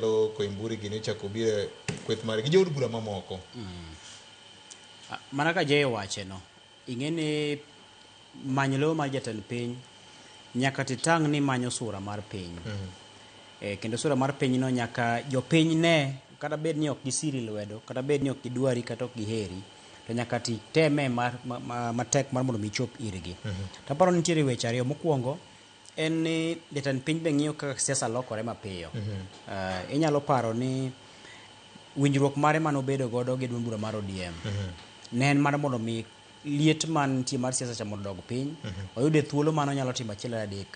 machalo Koimburi gini ochako obiro e kweth margi gi jood bura mamoko. Mana ka Jay owache no, ing'e ni manyo lemo mar jatend piny nyaka titang' ni manyo sura mar piny. Kendo sura mar piny no nyaka jopiny ne kata bed ni ok gisiri lwedo, kata bed ni ok gidwari kata ok giheri, to nyaka titeme matek mar mondo mi ichop irgi. To aparo ni nitiere weche ariyo. Mokwongo en ni jatend piny be ng'iyo kaka siasa lokore mapiyo. Inyalo paro ni winjruok mare manobedo godo gi duond bura mar ODM ne en mar mondo mi liet mantie mar siasa cha mondo odog piny, oyude thuolo mano onyalo timo achiel adek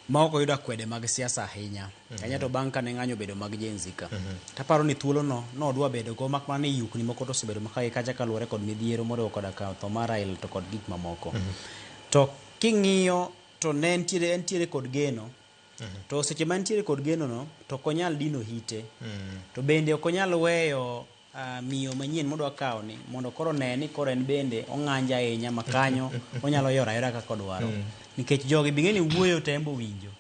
ma ok oyudo akwede mag siasa ahinya ahinya. To bang' kane ng'anyo obedo mag Gen Z ka, taparo ni thuolo no nodwa bedo go, mak mana ni yukni moko to osebedo maka gi kacha kaluwore kod midhiero moriwo koda ka tho mar Raila to kod gik mamoko. To king'iyo to ne entiere entiere kod geno, to seche ma entiere kod geno no to ok onyal dino hite, to bende ok onyal weyo miyo manyien modwa kawo ni mondo koro one ni koro en bende ong'anjo ahinya ma kanyo onyalo yoro ayora kaka odwaro, nikech jogi bing'e ni wuoyo to en be owinjo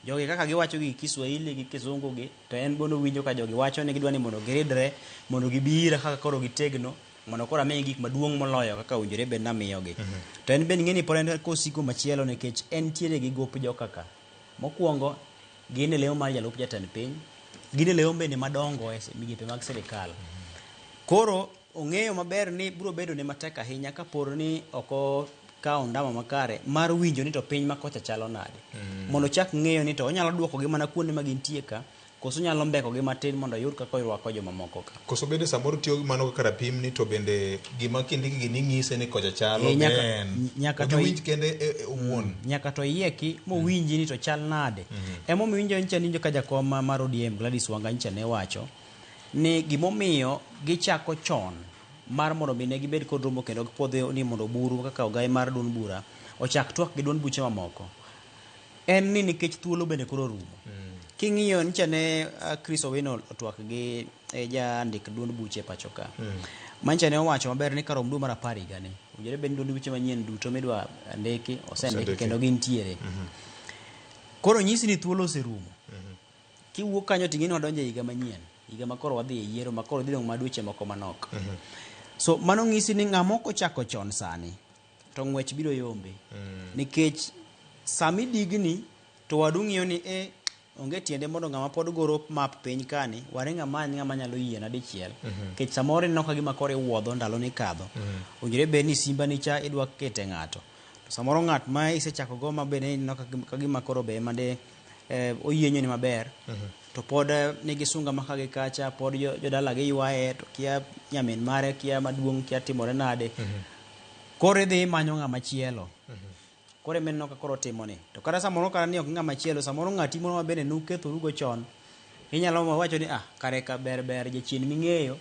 jogi kaka giwacho gi Kiswahili gi Kizungu gi, to en bende owinjo ka jogi wacho ni gidwa ni mondo giridre mondo gibi ira kaka koro gitegno mondo koro amiyi gik maduong' moloyo kaka owinjore bed namiyogi. To en bende ing'e ni pod en kosiko machielo, nikech entiere gi gop joka ka. Mokwongo gin e lemo mar jalup jatend piny, gin e lemo bende madongo e migepe mag sirikal. Koro ong'eyo maber ni biro bedo ne matek ahinya kapor ni ok okawo ndama makare mar winjo ni to piny ma kocha chalo nade, mondo ochak ng'eyo ni to onyalo duokogi mana kuonde ma gintie ka, koso onyalo mbekogi matin mondo oyud kaka orwako jomamoko ka. Koso bende samoro tiyo gi mano kaka rapim ni to bende gima kindiki gi ni ng'ise ni kocha chalo en nyaka to owinj kende owuon. Nyaka to iyieki mowinji ni to chal nade. Emomiyo winjo nyicha ninjo ka jakom mar ODM Gladys Wanga nyicha ne wacho ni gimomiyo gichako chon mar mondo mi ne gibed kod romo kendo gipuodho ni mondo Oburu kaka ogai mar duond bura ochak twak gi duond buche mamoko en ni nikech thuolo bende koro orumo. King'iyo nyicha ne Chris Owino otwak gi jandik duond buche pacho ka, manyicha ne owacho maber ni karom dwe mar 10 higani owinjore bed ni duond buche manyien duto midwa ndiki osendiki Osendiki. kendo gintiere. Koro nyisi ni thuolo oserumo. Kiwuok kanyo ting'e ni wadonjo e higa manyien, higa ma koro wadhi e yiero ma koro dhi dong' ma dweche moko manok. So mano ng'isi ni ng'ama ok ochako chon sani to ng'wech biro yombe, nikech sami digni to wadu ng'iyo ni e onge tiende mondo ng'ama pod goro map piny kani waring amany ng'ama nyalo yiena dichiel, nikech samoro ineno ka gima koro iwuodho ndalo ni kadho. Owinjore bed ni simba ni cha idwa kete ng'ato, to samoro ng'at ma isechako go ma bende ineno ka gima koro be ema de oyienyo ni maber, to pod nigi sunga ma ka gi kacha pod jodala gi ywaye, to kia nyamin mare kia maduong' kia timore nade. Koro idhi imanyo ng'ama chielo. Koro ema ka koro timo ni to kata samoro kata ni ok ng'ama chielo, samoro ng'ati moro ma bende nukethorugo chon inyalo wacho ni ah, kare ka ber ber jachien ming'eyo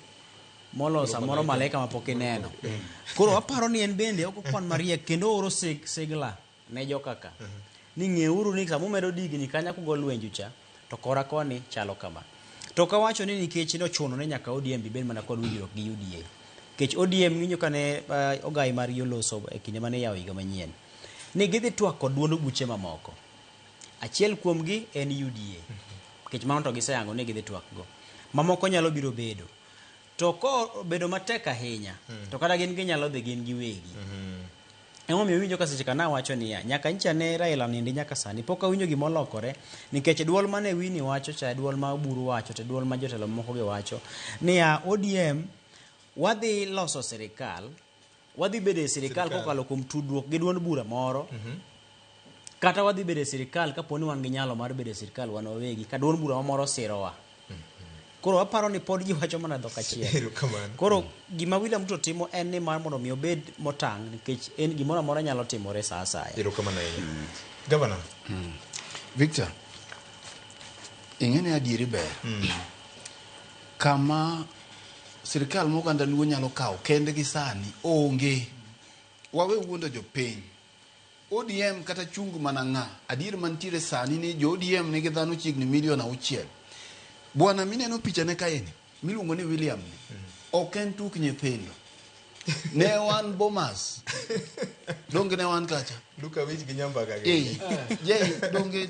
molo samoro malaika mapok ineno. Koro aparo ni en bende ok okwan mariek kendo ooro sigla ne jokaka ni ng'euru ni sama umedo digni kanya kugo lwenju cha to kora koni chalo kama. To ok awacho ni nikech nochuno ni nyaka ODM bibed mana kod winjruok gi UDA, nikech ODM winjo kane ogai margi oloso e kinde mane iyawo higa manyien ni gidhi twak kod duond buche mamoko, achiel kuomgi en UDA, nikech mano to giseyango ni gidhi twak go, mamoko nyalo biro bedo. To kobedo matek ahinya to kata gin ginyalo dhi gin giwegi. Emomiyo iwinjo ka seche ka nawacho niya nyaka nyicha ne Raila nindi nyaka sani pok awinjo gima olokore, nikech duol mane Winnie wacho cha e duol ma Oburu wacho to e duol ma jotelo moko gi wacho niya ODM wadhi loso sirikal, wadhi bedo e sirikal Sirikal. kokalo kuom tudruok gi duond bura moro, kata wadhi bedo e sirikal kapo ni wan gi nyalo mar bedo e sirikal wan wawegi ka duond bura moro sirowa. Koro aparo ni pod ji wacho mana dhok achiel. Erokamano. Koro gima William Ruto timo en ni mar mondo mi obed motang', nikech en gimoro amora nyalo timore sa asaya. Erokamano ahinya. Gavana. Victor, ing'e ni adieri ber. Kama sirikal ma oganda luo nyalo kawo kendgi sani onge. Wawe wuondo jopiny. ODM kata chung mana ng'a, adier mantiere sani ni jo ODM nigi dhano chiegni milion 6. Bwana mineno pichane kaeni, miluongo ni William ni, ok en tuk nyithindo. Ne wan Bomas. Donge ne wan kacha? Luka wich gi nyambaka gi. Eh, Jay, donge